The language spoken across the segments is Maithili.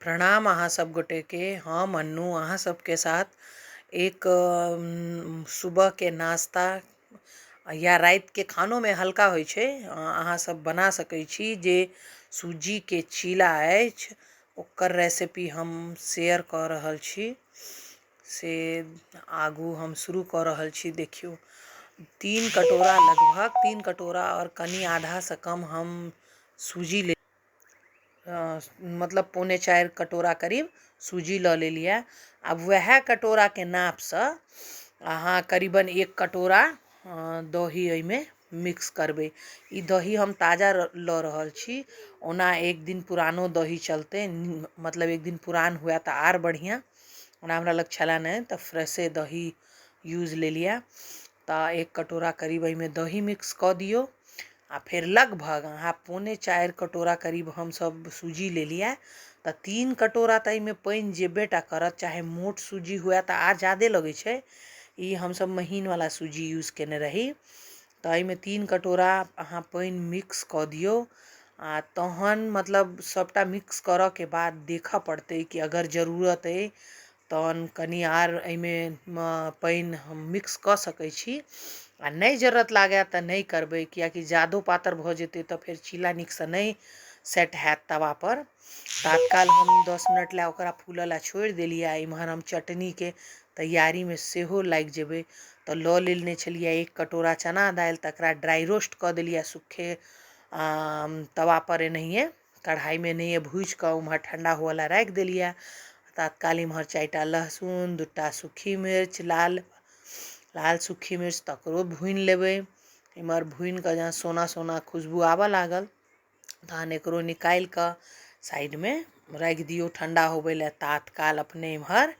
प्रणाम अहाँ सब गोटेके। हम अन्नू अहाँ सबके साथ एक सुबहके नाश्ता या रातिके खानोमे हल्का होइ छै, अहाँ सब बना सकै छी। जे सूजीके चीला अछि ओकर रेसिपी हम शेयर कऽ रहल छी, से आगू हम शुरू कऽ रहल छी। देखियौ, 3 कटोरा, लगभग 3 कटोरा आओर कनि आधासँ कम हम सूजी ले, मतलब 3.75 कटोरा करीब सूजी लऽ लेलियै। आब वएह कटोराके नापसँ अहाँ करीबन 1 कटोरा दही एहिमे मिक्स करबै। ई दही हम ताजा लऽ रहल छी, ओना एक दिन पुरानो दही चलतै, मतलब एक दिन पुरान हुए तऽ आर बढ़िआँ। ओना हमरा लग छलए नहि तऽ फ्रेशे दही यूज लेलियै। तऽ 1 कटोरा करीब एहिमे दही मिक्स कऽ दियौ। आ फेर लगभग अहाँ 3.75 कटोरा करीब हमसब सूजी लेलियै तऽ 3 कटोरा तऽ एहिमे पानि जेबे टा करत। चाहे मोट सूजी हुए तऽ आर जादे लगै छै, ई हमसब महीनवला सूजी यूज केने रही। तऽ एहिमे 3 कटोरा अहाँ पानि मिक्स कऽ दियौ। आ तहन मतलब सबटा मिक्स करऽके बाद देखऽ पड़तै कि अगर जरूरत अइ तहन कनि आर एहिमे पानि हम मिक्स कऽ सकै छी, आ नहि जरूरत लागए तऽ नहि करबै, किएकि जादो पातर भऽ जेतै तऽ फेर चीला नीकसँ नहि सेट हैत तवापर। तात्काल हम 10 मिनट लए ओकरा फूलऽ लए छोड़ि देलियै। आ इम्हर हम चटनीके तैयारीमे सेहो लागि जेबै। तऽ लऽ लेने छलियै 1 कटोरा चना दालि, तकरा ड्राइ रोस्ट कऽ देलियै सुखे तवापर, एनाहिए कढ़ाइमे एनाहिए भूजिकऽ उम्हर ठण्डा हुअ लए राखि देलियै। तात्काल इम्हर 4टा लहसुन, 2टा सूखी मिर्च, लाल लाल सूखी मिर्च, तकरो भूनि लेबै। इम्हर भूनिकऽ जहन सोना सोना खुशबू आबऽ लागल तहन एकरो निकालिकऽ साइडमे राखि दियौ ठण्डा होबै लए। तात्काल अपने इम्हर,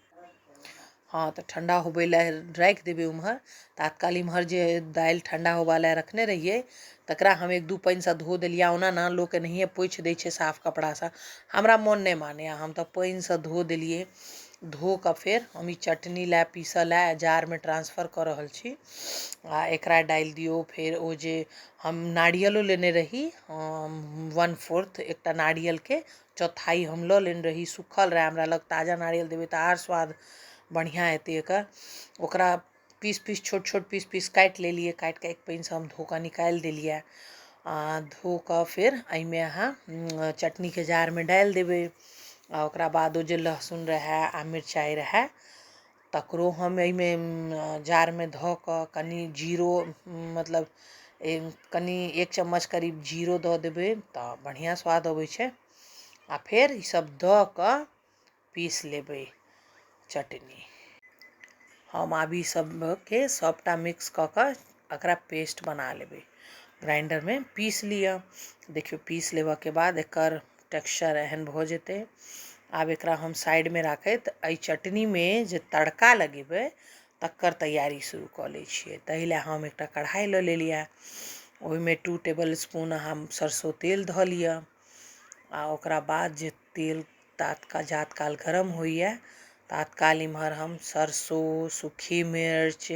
हँ, तऽ ठण्डा होबै लए राखि देबै उम्हर। तात्काल इम्हर जे दालि ठण्डा होबऽ लए रखने रहियै तकरा हम 1-2 पानिसँ धो देलियै। ओना ने लोक एनाहिए पोछि दै छै साफ कपड़ासँ, हमरा मोन नहि मानैए, हम तऽ पानिसँ धो देलियै। धो कऽ फेर हम ई चटनी लए पीसऽ लए जारमे ट्रांसफर कऽ रहल छी आ एकरा डालि दियौ। फेर ओ जे हम नारियलो लेने रही, 1/4 एकटा नारियलके चौथाइ हम लऽ लेने रही, सुखल रहए हमरा लग। ताजा नारियल देबै तऽ आर स्वाद बढ़िआँ एतै एकर। ओकरा पीस पीस छोट छोट पीस पीस काटि लेलियै। काटि कऽ एक पानिसँ हम धो कऽ निकालि देलियै। आ धो कऽ फेर एहिमे अहाँ चटनीके जारमे डालि देबै। आ ओकरा बाद ओ जे लहसुन रहए आ मिरचाइ रहए तकरो हम एहिमे जारमे धऽ कऽ कनि जीरो, मतलब कनि 1 चम्मच करीब जीरो दऽ देबै तऽ बढ़िआँ स्वाद अबै छै। आ फेर ईसब दऽ कऽ पीस लेबै चटनी। हम आब ई सबके सबटा मिक्स कऽ कऽ एकरा पेस्ट बना लेबै, ग्राइंडरमे पीस लिअ। देखियौ, पीस लेबऽके बाद एकर टेक्सचर एहन भऽ जेतै। आब एकरा हम साइडमे राखैत एहि चटनीमे जे तड़का लगेबै तकर तैयारी शुरू कऽ लै छियै। ताहि लए हम एकटा कढ़ाइ लऽ लेलियै, ओहिमे 2 टेबल स्पून अहाँ सरसो तेल धऽ लिअ। आ ओकरा बाद जे तेल तात्काल जातकाल गरम होइए तात्काल इम्हर हम सरसो, सूखी मिर्च,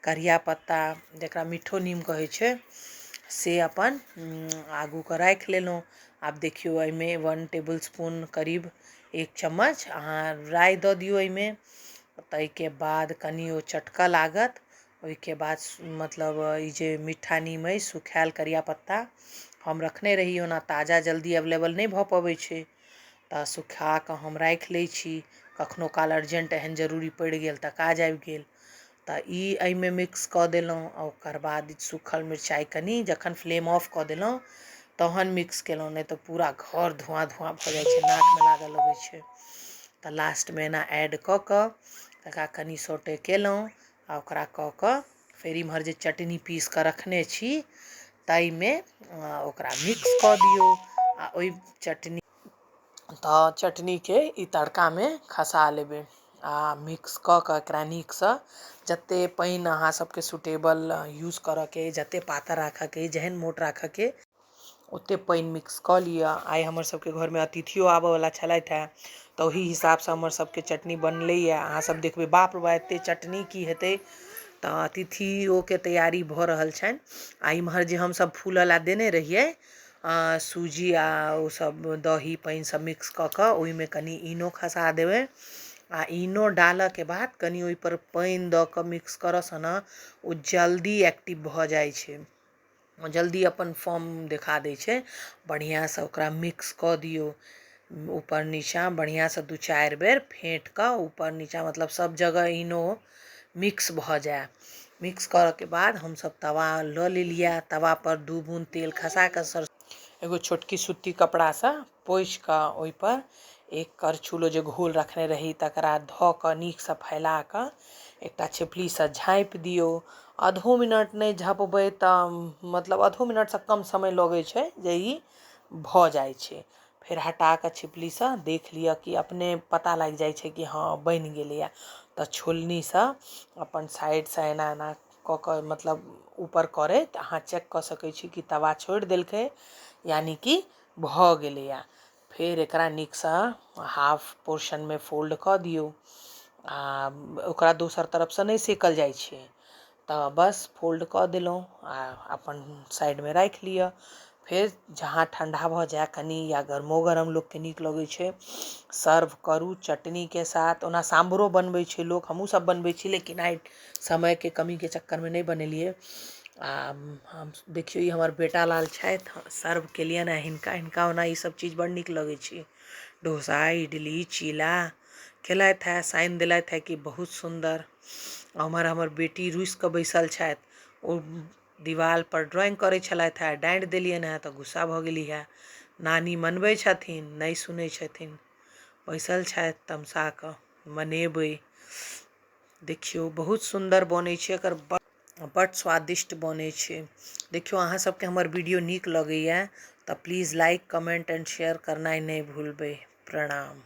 करिया पत्ता जकरा मिठो नीम कहै छै, से अपन आगूके राखि लेलहुँ। आब देखियौ, एहिमे 1 टेबल स्पून करीब 1 चम्मच अहाँ राइ दऽ दियौ एहिमे। ताहिके बाद कनि ओ चटकऽ लागत। ओहिके बाद मतलब ई जे मिठा नीम अइ, सुखायल करिया पत्ता हम रखने रही, ओना ताजा जल्दी अवेलेबल नहि भऽ पबै छै तऽ सुखा कऽ हम राखि लै छी, कखनो काल अर्जेंट एहन जरूरी पड़ि गेल तऽ काज आबि गेल। तऽ ई एहिमे मिक्स कऽ देलहुँ। आ ओकर बाद सूखल मिरचाइ कनि जखन फ्लेम ऑफ कऽ देलहुँ तहन मिक्स केलहुँ, नहि तऽ पूरा घर धुआँ धुआँ भऽ जाइ छै, नाकमे लागऽ लगै छै। तऽ लास्टमे एना ऐड कऽ कऽ तकरा कनि सोटे केलहुँ। आ ओकरा कऽ कऽ फेर इम्हर जे चटनी पीस कऽ रखने छी ताहिमे ओकरा मिक्स कऽ दियौ। आ ओहि चटनी, तऽ चटनीके ई तड़कामे खसा लेबै आ मिक्स कऽ कऽ एकरा नीकसँ जतेक पानि अहाँ सबके सुटेबल यूज करऽके अइ, जतेक पातर राखऽके अइ, जेहन मोट राखऽके, ओतेक पानि मिक्स कऽ लिअ। आइ हमर सबके घरमे अतिथियो आबऽवला छलथि हेँ तऽ ओही हिसाबसँ हमर सबके चटनी बनलैए। अहाँ सब देखबै, बाप रे बा, एते चटनी की हेतै? तऽ अतिथियोके तैयारी भऽ रहल छनि। आ इम्हर जे हमसब फूलऽ लए देने रहियै सूजी आ ओसभ दही पानि सभ मिक्स कऽ कऽ ओहिमे कनि इनो खसा देबै आ इनो डालऽके बाद कनि ओहिपर पानि दऽ कऽ मिक्स करऽसँ ने ओ जल्दी एक्टिव भऽ जाइ छै, जल्दी अपन फॉर्म देखा दै छै। बढ़िआँसँ ओकरा मिक्स कऽ दियौ ऊपर नीचाँ, बढ़िआँसँ 2-4 बेर फेँट कऽ ऊपर नीचाँ, मतलब सभ जगह इनो मिक्स भऽ जाय। मिक्स करऽके बाद हमसभ तवा लऽ लेलियै, तवापर 2 बूँद तेल खसा कऽ सर एगो छोटकी सुत्ती कपड़ासँ पोछि कऽ ओहिपर एक करछुल जे घोल रखने रही तकरा धऽ कऽ नीकसँ फैला कऽ एकटा छिपलीसँ झाँपि दियौ। आधो मिनट नहि झँपबै तऽ, मतलब आधो मिनटसँ कम समय लगै छै जे ई भऽ जाइ छै। फेर हटा कऽ छिपलीसँ देख लिअ कि अपने पता लागि जाइ छै कि हँ बनि गेलैए। तऽ छोलनीसँ अपन साइडसँ एना एना कऽ कऽ, मतलब ऊपर करैत अहाँ चेक कऽ सकै छी कि तवा छोड़ि देलकै, यानि कि भऽ गेलैए। फेर एकरा नीकसँ हाफ पोर्शनमे फोल्ड कऽ दियौ आ ओकरा दोसर तरफसँ नहि सेकल जाइ छै। तऽ बस फोल्ड कऽ देलहुँ आ अपन साइडमे राखि लिअ। फेर जहाँ ठण्डा भऽ जाय कनि या गरमो गरम लोकके नीक लगै छै, सर्व करू चटनीके साथ। ओना साम्भरो बनबै छै लोक, हमहूँसभ बनबै छी, लेकिन आइ समयके कमीके चक्करमे नहि बनेलियै। आ हम देखियौ, ई हमर बेटा लाल छथि, सर्व केलियनि हेँ हिनका। हिनका ओना ईसभ चीज बड़ नीक लगै छै, डोसा, इडली, चीला खेलथि हेँ, सानि देलथि हेँ कि बहुत सुन्दर। आ उम्हर हमर बेटी रुसि कऽ बैसल छथि, ओ दिवालपर ड्रॉइंग करै छलथि हेँ, डाँटि देलियनि हेँ तऽ गुस्सा भऽ गेली हेँ। नानी मनबै छथिन, नहि सुनै छथिन, बैसल छथि तमसा कऽ। मनेबै। देखियौ, बहुत सुन्दर बनै छै एकर, बड्ड स्वादिष्ट बनै छै। देखियौ, अहाँ सबके हमर वीडियो नीक लगैए तऽ please like, comment and share करनाइ नहि भूलबै। प्रणाम।